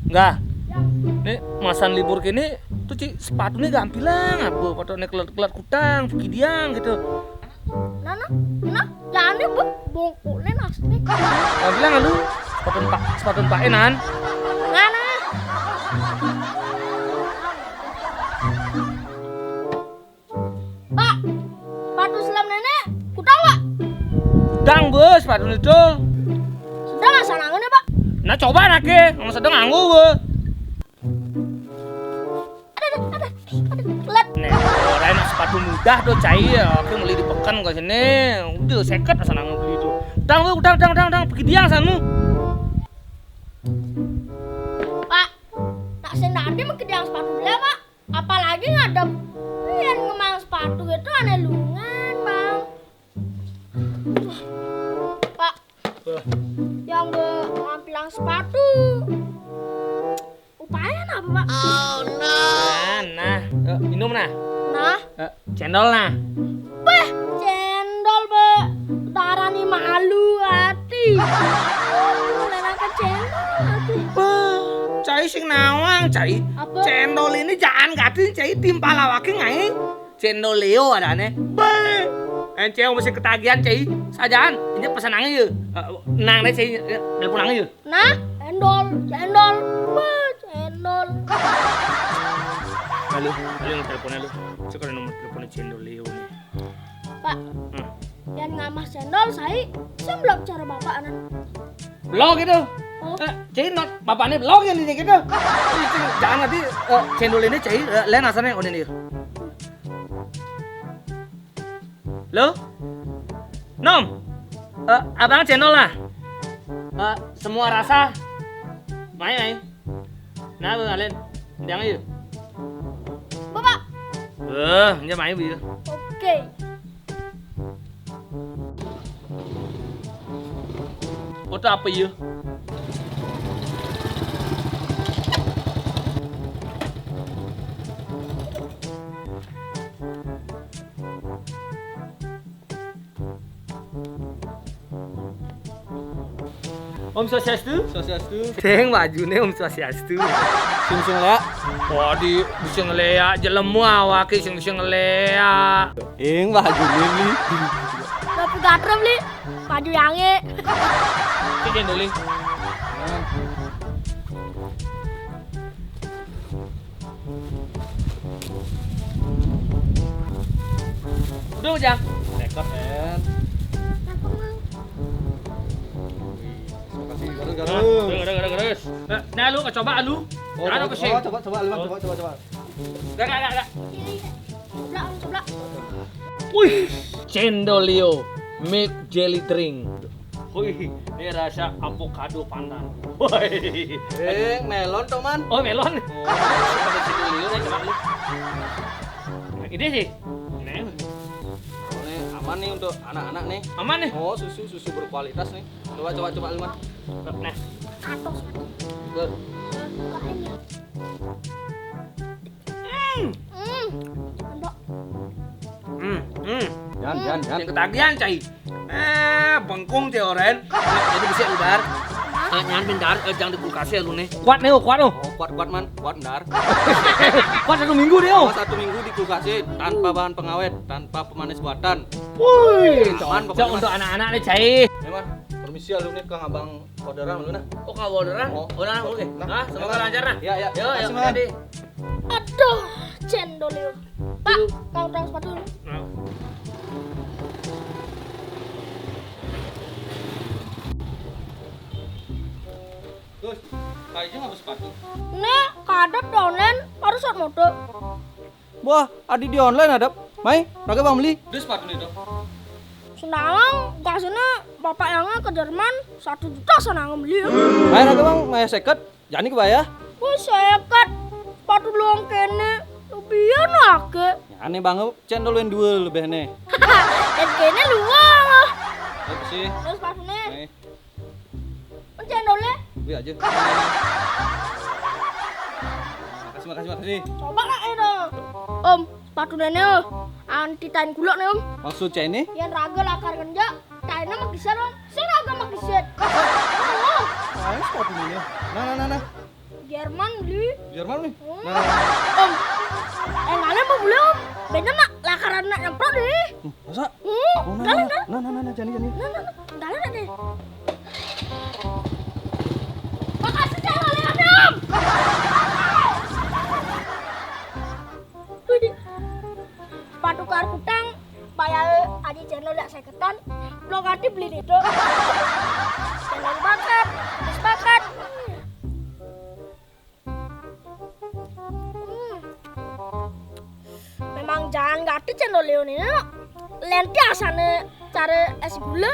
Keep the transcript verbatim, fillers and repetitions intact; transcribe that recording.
Enggak. Nih, masan libur kini tuh, Ci, sepatunya gampilang apa? Foto nih kelet-kelet kutang, pekidiang gitu. Nah, nah, nah, lah ane, Bu, bongkokne nasne. Gampilang lu, sepatu Pak, sepatu Pak Enan. Nah, nah. Pak, sepatu selam nenek, kutang, Pak? Kutang, Bos, sepatu itu. Sedang asal angin ya, Pak? Nah, coba nake, ngomong sedang nganggo, Bos. Ada, ada, ada, ada, let. Nih, orang enak sepatu mudah tuh, cai ya. Aku beli di pekan ke sini, udah seket asal angin beli itu. Kutang, Bos, kutang, kutang, kutang, kutang. Pergi dia sanmu. Pak, tak sing nanti mau ke dia sepatu beli, Pak. Apalagi ngadep. Pian ngemang sepatu gitu aneh lungan, Bang. Pak, yang be ngampilang sepatu. Upaya apa, Pak? Nah, nah. Eh, minum nah. Nah. Eh, cendol nah. Weh, cendol, Be. Darani malu ati. Aku enak ke cendol ati. Wah, cai sing nawang, cai. Apa? Cendol ini jangan gati, cai timpal awake ngai. Cendol Leo ada aneh. Be. Enceng masih ketagihan, cai. Sajaan, ini pesan angin ya. Eh, nang deh, cai. Ya, telepon angin ya. Nah, cendol, cendol, wah, cendol. Halo, halo, yang teleponnya lu. Sekarang nomor teleponnya cendol Leo nih. Pak, hmm. Yang ngamah cendol, saya, saya belum cara bapak anan. Blok gitu. Oh. Eh, cai not, bapaknya blok yang ini gitu. Jangan nanti eh, cendol ini cai, eh, lain asalnya udah nih. Lo? Nom? Eh, abang cendol lah. Eh, semua rasa. Main, main. Nah, Bang Alen. Jangan yuk. Bapak. Eh, dia main yuk. Oke. Foto apa yuk? Om Swastiastu. Swastiastu. Sing bajune Om Swastiastu. Sing bisa ngelea. Wah, di bisa ngelea, jelemu awake sing bisa ngelea. Ing bajune li. Tapi gatrem li. Baju yange. Iki cendol li. Udah, Ujang. Record, kan. Makasih, garus, garus. Nah, nah, lu coba lu. Oh, coba, coba, coba, lu, Bang, coba, coba, coba. Enggak, enggak, enggak, enggak. Coba, coba. Wih, Cendolio milk jelly drink. Wih, ini rasa avocado pandan. Wih. Eh, melon toh, Man. Oh, melon. Oh. Ada Cendolio, nih, coba lu. Ini sih. Ini. Ini aman nih untuk anak-anak nih. Aman nih. Oh, susu, susu berkualitas nih. Coba, coba, coba lu, Man. Nah. Atos. Tuh. Hmm. Hmm. Mantap. Hmm, hmm. Jan, Jan, Jan. Yang ketagihan, cai. Eh, bengkung, cai, oren. Jadi bisa udar. Ah, nyan bentar, eh, jangan di kulkas ya lu nih. Kuat nih, oh, kuat, oh. Oh, kuat, kuat, Man. Kuat, bentar. Kuat satu minggu deh, oh. Oh, satu minggu di kulkas ya, tanpa bahan pengawet, tanpa pemanis buatan. Wih, aman pokoknya, cocok untuk anak-anak nih, cai. Eh, Man, permisi ya lu nih, Kang Abang orderan lu nah. Oh, Kang orderan? Oh. Orderan, oke. Nah, semoga lancar nah. Iya, iya. Yo, yo, makasih, Man. Hati-hati. Aduh, Cendolio. Pak, kau tahu sepatu lu? Nah. Terus, Pak Ijeng apa sepatu? Nih, kadep donen, harus short mode. Wah, adi di online ada. Mai, raga bang beli. Terus sepatu nih, Dok. Senang, kasihnya bapak yang ke Jerman, satu juta senang beli. Mai, raga bang, mai seket. Jani kebaya? Wah, seket. Sepatu luang kene. Lebihan ake. Aneh banget, cendol yang dua lebih nih. Dan kene luang. Apa sih? Terus sepatu nih. Mai. Cendolnya? Wih aja. Makasih, makasih, makasih. Coba lah itu. Om, sepatu nenek, oh. Anti tain kulak nih, Om. Maksud cai ini? Yang raga lakar kenja, tainnya makisan, Om. Saya raga makisan. Oh. Ayo sepatu ini. Nah, nah, nah, nah. Jerman beli. Jerman nih. Hmm. Nah. Om. Eh, kalian mau beli, Om? Beda nak lakaran nak nyemprot nih. Hmm, masa? Hmm. Oh, nah, Kalian nah, nah, nah, nah, nah, jani, jani. Nah, nah, nah. Kalian ada. Makasih ya, kalian, Om. Wih. Sepatu karo kutang, bayar aja channel dak seketan, lo ngerti beli itu. Channel bakat, terus bakat. Hmm. Memang jangan ngerti channel Leon ini. Lenti asane cara es gula.